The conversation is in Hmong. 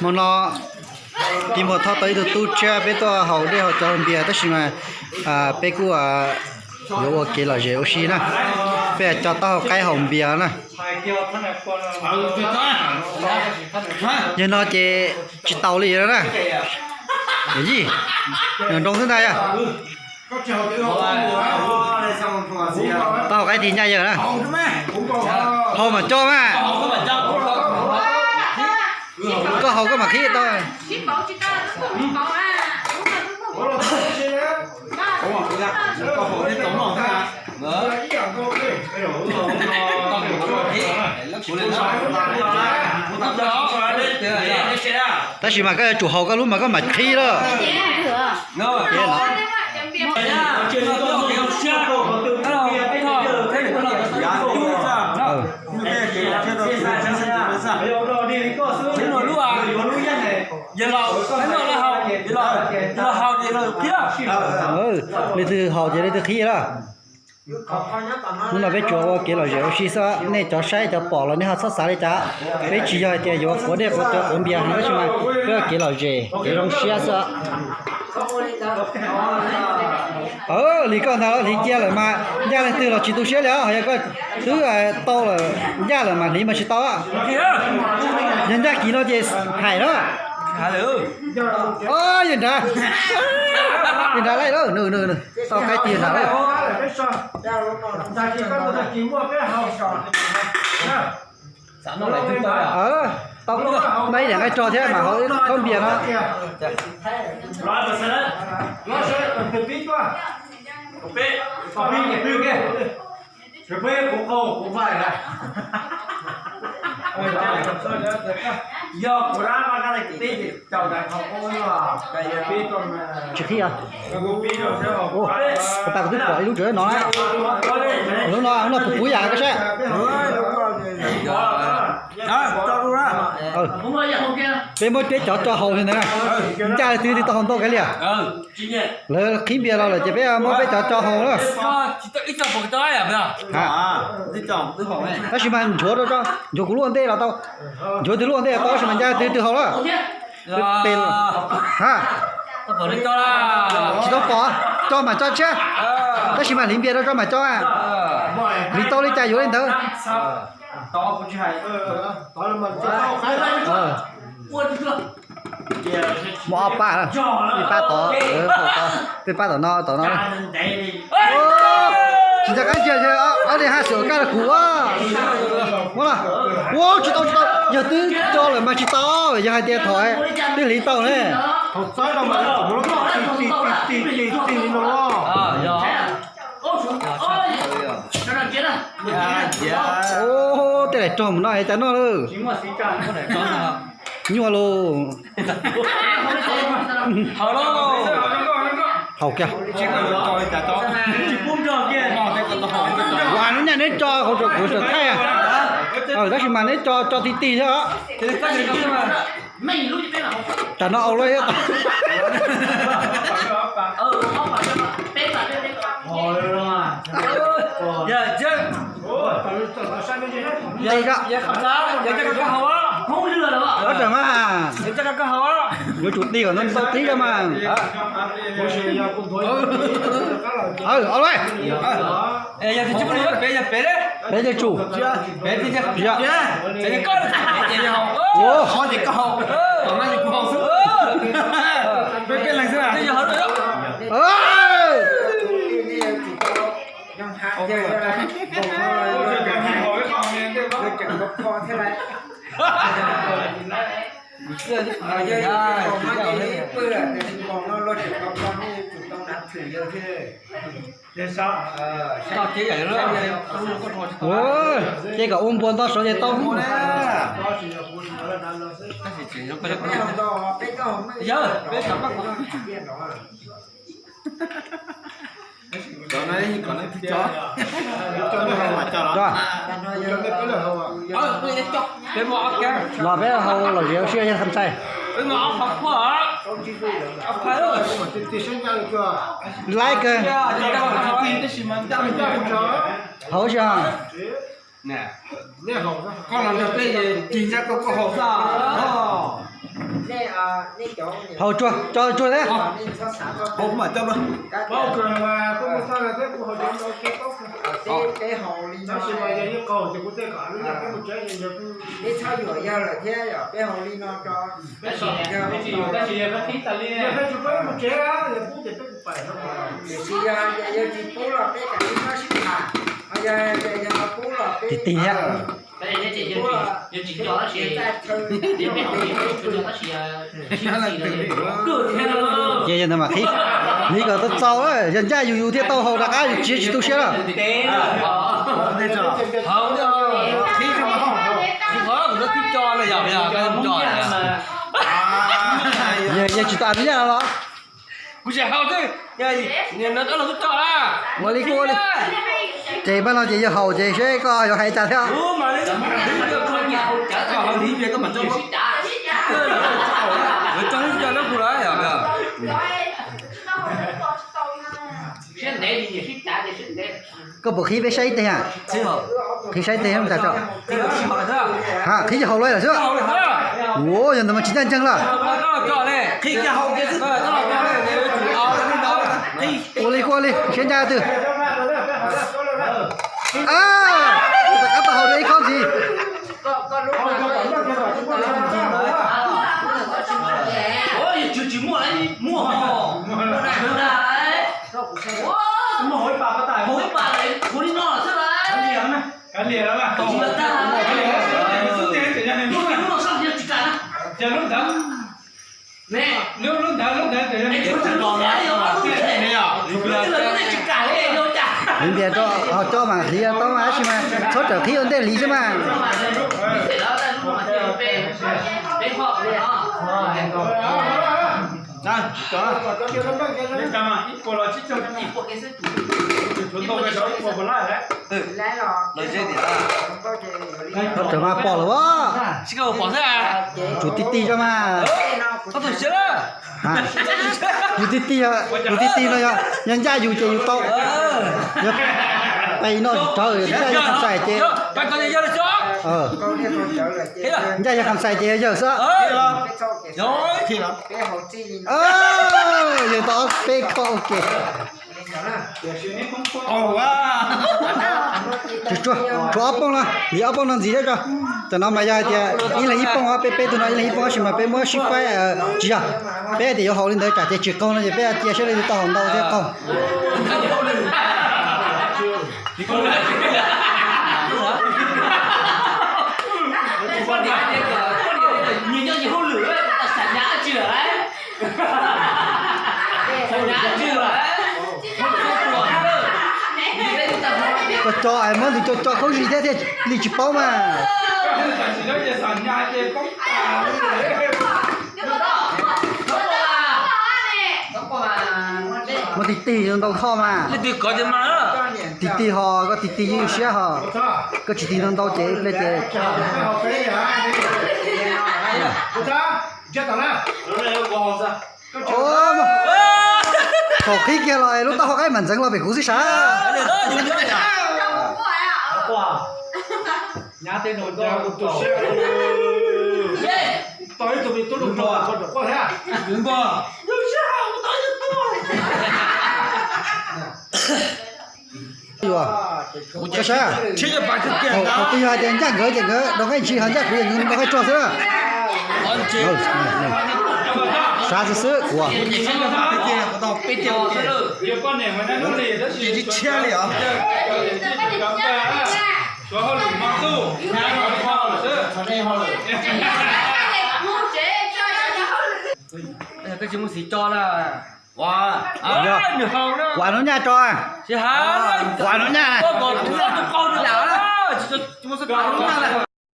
Hmo no Tis Muas Thoj tau ib tug tub tshiab peb tuaj haus dej haus cawv haus npias tab sis mas peb kuj yuav ua kev lom zem ua si na. Peb co taub hau qaib haus npias na. Yog no ces tsis taus li na. Yij, nroo xwb ntag yog. Taub hau qaib tig ncaj yawg na. Haus mam coj mas. Koj haus koj mam qhib tau. Tab sis mas koj yuav tsum haus koj lub mas koj mam qhib lawm. Leej twg haus ces leej twg qhib lawm. Hnub no peb tsuas ua kev lom zem ua si xwb, nej cov saib cov pom los nej ho txhob xav li cas. Peb tsis yog hais tias yuav quav dej quav cawv quav npias heev, tab sis mas peb ua kev lom zem kev zoo siab xwb. Hliv koj ntag, hliv cia lawm mas ncaj leej twg los tsis tu siab li os. Yog koj twb tau lawm, ncaj lawm mas hliv mas tsis tau. Yog ncaj kis no ces hais na. Yawg nrad, yawg nrad laij lawm, nws tau qaib tig nrad lawm. Tau, nqa ib daim nqaij rog thiab mas haus ib khob npias no. Tsis qhib. Ua tas kuv twb pom ib lub tsev no na. Lub no, lub no puv puv yam koj saib. Peb muab peb cov tso haus li ntawd na. Ncaj twg li tau haus ntau kiag li. Lawv qhib npias los lawm ces peb muab peb cov tso haus na. Tab sis mas nchuav, nchuav kuv lub ua ntej los tau. Nchuav twg lub ua ntej los tau, tab sis mas ncaj twg twg haus na. Ha, tsis tau pom, tso mas tso tshiab. Tab sis mas hliv npias rau tso mas tso. Hliv tau li cas yuav li ntawd. Muaj ob pab, ib pab tod, peb pab tom no, tom no. Tsis nco qab ntsia, ob niag haj xwm kaj los kuv. Muab los. Ua tsis tau, tsis tau, yog twb tso lawm mas tsis tau, yog hais tias thaum twb hliv tau ne. Tej daim rog mus no es cas noj lawm. Nyuaj lauj. Haus kiag. Ua, neb tso, kuv tseem thaij. Tab sis mas neb tso tso ti ti thiab. Tam no au lawm. Tib, koj tawm mas. Yuav tsum tib kom ntau tib ko mas. Au lawm. Peb yuav tsum. Ces kom ua npua nto saud ces tau. Los peb haus lom zem ua si yog tham txais. Laib kawg. Haus si. Koj los nrog peb ces tig ncaj koj koj haus xwb. Haus tsuag, tso tsuag thiab. Haus kuv mam coj. Peb txhob yuam yawg lawm thiab, yog peb haus li no rau, tab sis yog peb tsis yuam, tab sis yog peb qhib tas li, yog peb tsis pub mus tsev, yog pub ces peb kuj pais no. Tiam sis yog hais tias yawg tsis pub los peb kam li no sib tham, ho yog tias yawg pub los peb, tig tig thiab. Ces yawg ntawd mam qhib, li kom tau txaus, yog ncaj yus yus thiaj tau haus rov qab, yus tsis tsis tu siab lawm. Yawg tsis tau ua li los? Ua li kuj ua li. Ces pab no ces yawg haus ces seb koj yuav hais cas thiab. Koj puas qhib peb saib ib teg? Qhib saib ib teg, cas tso. Ha, qhib ces haus lawm xwb. Ua, yog ntawd mas tsis ncaj ncees lawm. Ua li kuj ua li, siab ncaj twg. Rov qab tau haus dua ib khob ntxiv. Li ntawd ho coj mas hliv tau mas tab sis mas txhob rawm qhib ua ntej hliv xwb mas. Txhob rawm mas pom lawm as. Tsum ti ti tso mas. Yus ti ti, yus ti ti no yog, yog ncaj yus ces yus tau. Yog pais no tsis tau, ncaj yog kham xais ces, ncaj yog kham xais ces yog yawg xwb. Yawg tau ob peb khob ua ke. Tshuav ob pooj no, hliv ob pooj no ntxiv thiab tso. Tam no mas yog hais tias ib leeg ib pooj, peb peb tug no ib leeg ib pooj, tab sis mas peb muab sib faib, tsis yog, peb hais tias yuav haus li ntawd tsam ces tsis qaug no ces peb cia saib leej twg tau haus ntau thiab qaug. Koj tso es muab ntawd tso tso khaub zig thiab thiaj li tsis paub mas. Muab tig tig ntau thoj mas. Tig tig ho, koj tig tig yeej siab ho. Koj tsis tig ntau ntau ces ib pliag ces thaum qhib kiag los lub taub hau qaib mas ntxeev los pem kuv xwb sav. Koj saib, thaum twg yog hais tias ncaj nkawd ces nkawd rau qaib ntsis, ho ncaj kuv ces nkawd rau qaib tso xwb. Sav xwb xwb kuv. Koj tsis muaj xiv tso na. Kuv av no nyaj tso. Kuv av no nyaj.